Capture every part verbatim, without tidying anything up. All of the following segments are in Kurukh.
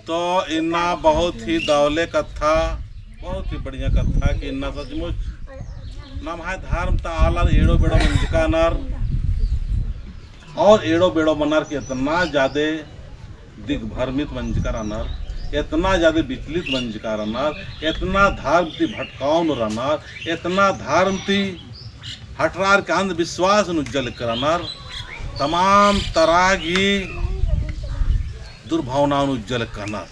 तो इन्ना बहुत ही दवले कत्था, बहुत ही बढ़िया कत्था कि इन्ना सचमुच नम्है धर्म ता आलर एड़ो बेड़ो मंजका रअनर और एड़ो बेड़ो मनर कि इतना जादे दिग्भ्रमित मंजका रअनर, इतना जादे विचलित मंजका रअनर, इतना धर्म ती भटकाउन रअनर, इतना धर्म ती हटरार के अंधविश्वास नू उज्जा लक्कर रअनर, तमाम तरह की दुर्भावना नू उज्जा लक्कर रअनर।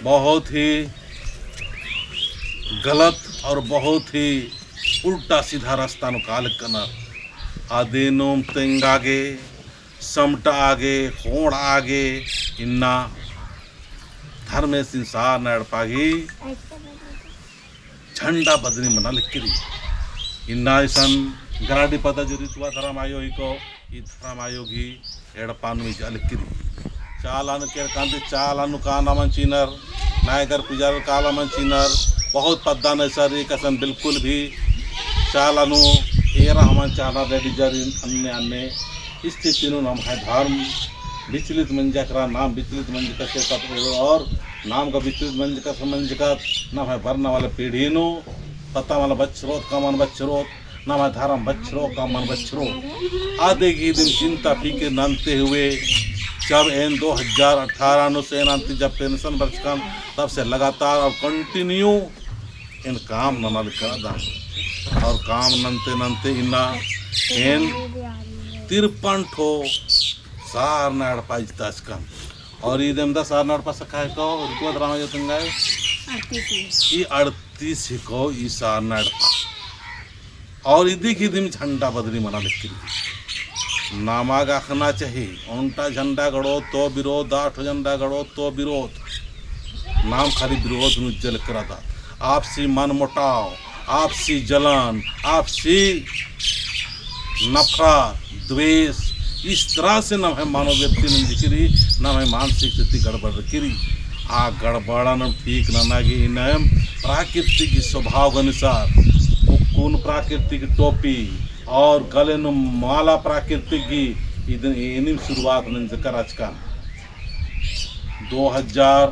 बहुत ही गलत और बहुत ही उल्टा सीधा रास्ता नू कालकनर। अदिनुम तेंगा गे, समटा गे, खोंड़ा गे, इन्ना धर्मेसिन सरना एड़पा गही झंडा बदनी मना लक्की रई। इन्ना इसन गराडी पद्दा जो रितुआ धरम आयो हिको, ई धरम आयो गही एड़पा नू इजा लक्की रई। चाला नू केरका रई, चाला नू काना मंचिनर, नायगर पुजारी काला मंचिनर, बहुत पद्दा नू इसन रई, कसन बिल्कुल भी चाला नू एरा हूँ मंचानर, रेडी जरिन अन्ने अन्ने स्थिति नू नम्है धर्म विचलित मंजका रई, नाम विचलित मंजका रई, और नाम का विचलित मंजका रई, मंजका रई, नम्है बरना वाला पीढ़ी नू पता मला बछरोत, कमन बछरोत, नम्है धर्म बछरो, कमन बछरो। अदी गही दिम चिंता फिकिर नन्ते हुए, जब एन दो हजार अठारह नू से एन अन्ती जब pension बरचकन, तब से लगातार और continue एन काम नना लक्कदन। और काम नन्ते नन्ते इन्ना एन तिरपन ठो सरना एड़पा इजताचकन। और ई दिम दा सरना एड़पा सखा हिको, रितुआ धरम आयो तेंगा गे? अड़तीस। ई अड़तीस हिको ई सरना एड़पा। और इदी गही दिम झंडा बदनी मना लक्की रई। नमा गे अख़ना चाही, ओन्टा झंडा गड़ो तो विरोध, आठ झंडा गड़ो तो विरोध। नाम खाली विरोध नू उज्जा लक्कर रअदत। आपसी मनमुटाव, आपसी जलन, आपसी नफरत, द्वेष, इस तरह से नम्है मनोवृत्ति नंजकी रई, नम्है मानसिक स्थिति गड़बड़ लक्की रई। आ गड़बड़न ठीक नना गे इन्ना एम प्राकृतिक स्वभाव के अनुसार कुक्कुन प्राकृतिक टोपी और गले नू माला प्राकृतिक गही इदन एनिम शुरुआत नंजका रहचकन। दो हजार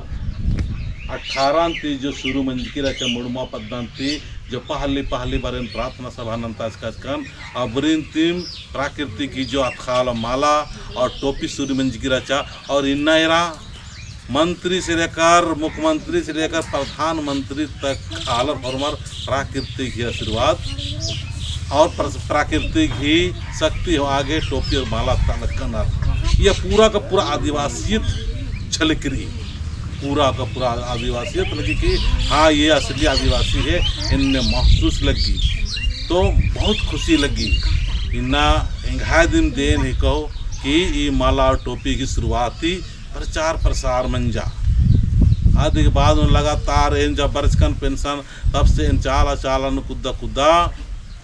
अठारह ती जो शुरू मंजकी रहचा मुड़मा पद्दा ती जो पहली पहली बार एन प्रार्थना सभा नन्ताचकन अबरिन तिम प्राकृतिक गही जो अतख़ा वाला माला और टोपी शुरू मंजकी रहचा और इन्ना एरा मंत्री से लेकर, मुख्यमंत्री से लेकर प्रधानमंत्री तक आलर होरमर प्राकृतिक ही आशीर्वाद और प्र-, प्राकृतिक ही शक्ति हो आगे टोपी और माला तालकनर। यह पूरा का पूरा आदिवासियत झलकी रई, पूरा का पूरा आदिवासियत लगी कि हाँ, ये असली आदिवासी है, इन्ने महसूस लगी। तो बहुत खुशी लगी। इन्ना एंग्है दिम देन हिको कि ई माला और टोपी गही शुरुआत ही प्रचार प्रसार मंजा। अदी के बाद उन लगातार एन जब बरचकन pension, तब से एन चाला चाला नू कुद्दा कुद्दा,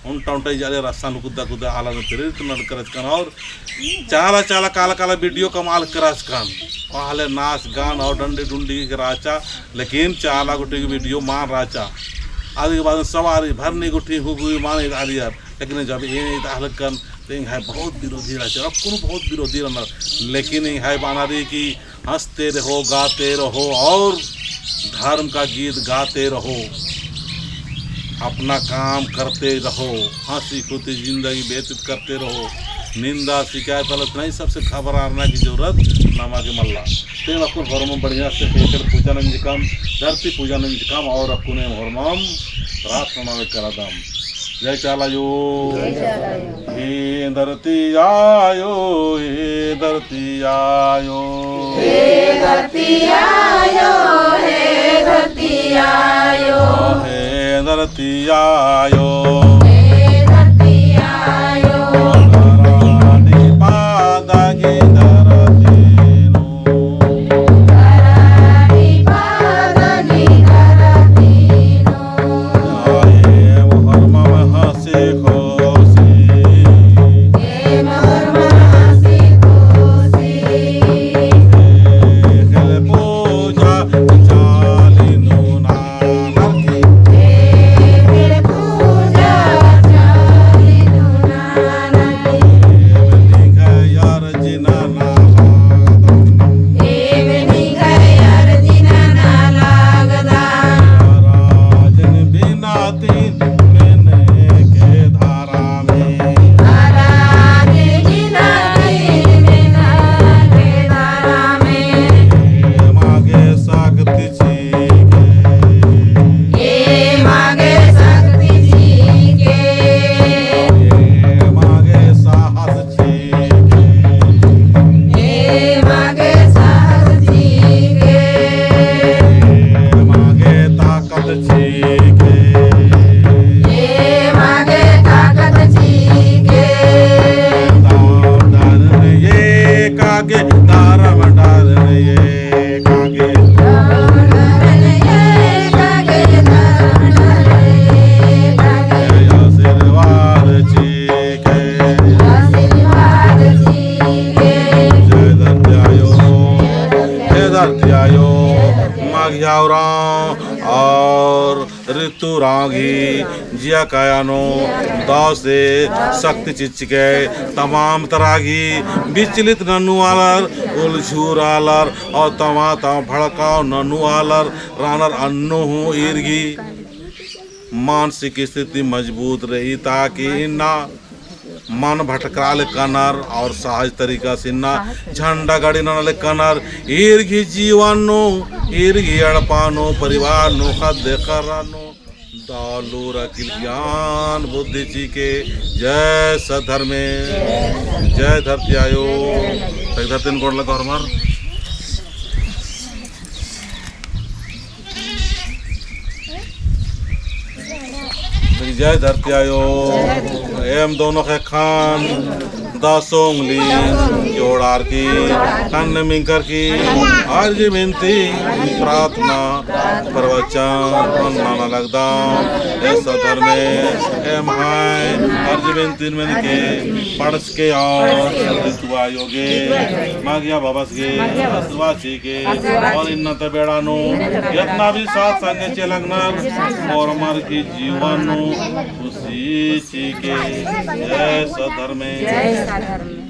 ओन्टा ओन्टा इजाले रस्ता नू कुद्दा कुद्दा आलर प्रेरित नलकर रहचकन और चाला चाला काला काला video कमआ लकर रहचकन। पहले नाच गान और डंडी डुंडी के रहचा, लेकिन चाला गुट्ठी video मल रहचा। अदी के बाद सवारी भरनी गुट्ठी हूँ गुई मल इदआलियर, लेकिन जब एन इदआ लगकन तो एंग्है बहुत विरोधी रहचा, अक्कुन बहुत विरोधी रअनर, लेकिन एंग्है बअना रई कि हँसते रहो, गाते रहो और धर्म का गीत गाते रहो। अपना काम करते रहो, हँसी खुशी जिंदगी व्यतीत करते रहो। निंदा शिकायत अलग नहीं, सबसे घबराना की जरूरत नमा गे मल्ला। ते अक्कुन होरमम बढ़िया से पेपर पूजा नंजकम, धरती पूजा नंजकम और अक्कुन होरमम प्रार्थना करदम। जय चाला आयो। जय चाला आयो। हे धरती आयो, हे धरती आयो। हे धरती आयो, हे धरती आयो। हे धरती आयो। हे धरती आयो। धरती पादा की धरती नू। धरती पादा की धरती नू। आए मोहर मम हँसी खुशी। ए मोहर मम हँसी खुशी। ए खेल पूजा चाली नू नानर की। ए खेल पूजा आयो, माघिया उराँव और ऋतु उराँव गही जिया काया नू दव से शक्ति चिच्चके तमाम तरह गही विचलित नन्नू आलर, उलझूर आलर और तमा तमा भड़काव नन्नू आलर रअनर अन्नु हूँ ईर गही मानसिक स्थिति मजबूत रई ताकि इन्ना मन भटकरआ ले कनर और सहज तरीका से इन्ना झंडा गाड़ी नना ले कनर। ईर गही जीवन नू, ईर गही एड़पा नू, परिवार नू, ख़द्द ख़र्रा नू दव लूर अकिल ज्ञान बुद्धि चिके। जय सत धर्मे, जय धरती आयो। तक धरती गोड़ लगा होरमर। जय धरती आयो। एम दोनों ख़ेक्खन दसों उंगली जोड़ार की, कन्न मिंकर की, अर्जी बिनती, प्रार्थना, प्रवचन नना लगदम। ए सत धर्मे, एम्है अर्जी बिनती मेनके पड़चके और ऋतु आयो गे, माघिया बाबस गे आशीर्वाद चिके। और इन्ना ता बेड़ा नू एतना भी साथ संगे चेलगनर, होरमर गही जीवन नू खुशी चिके। जय सत धर्मे। जय सत धर्मे।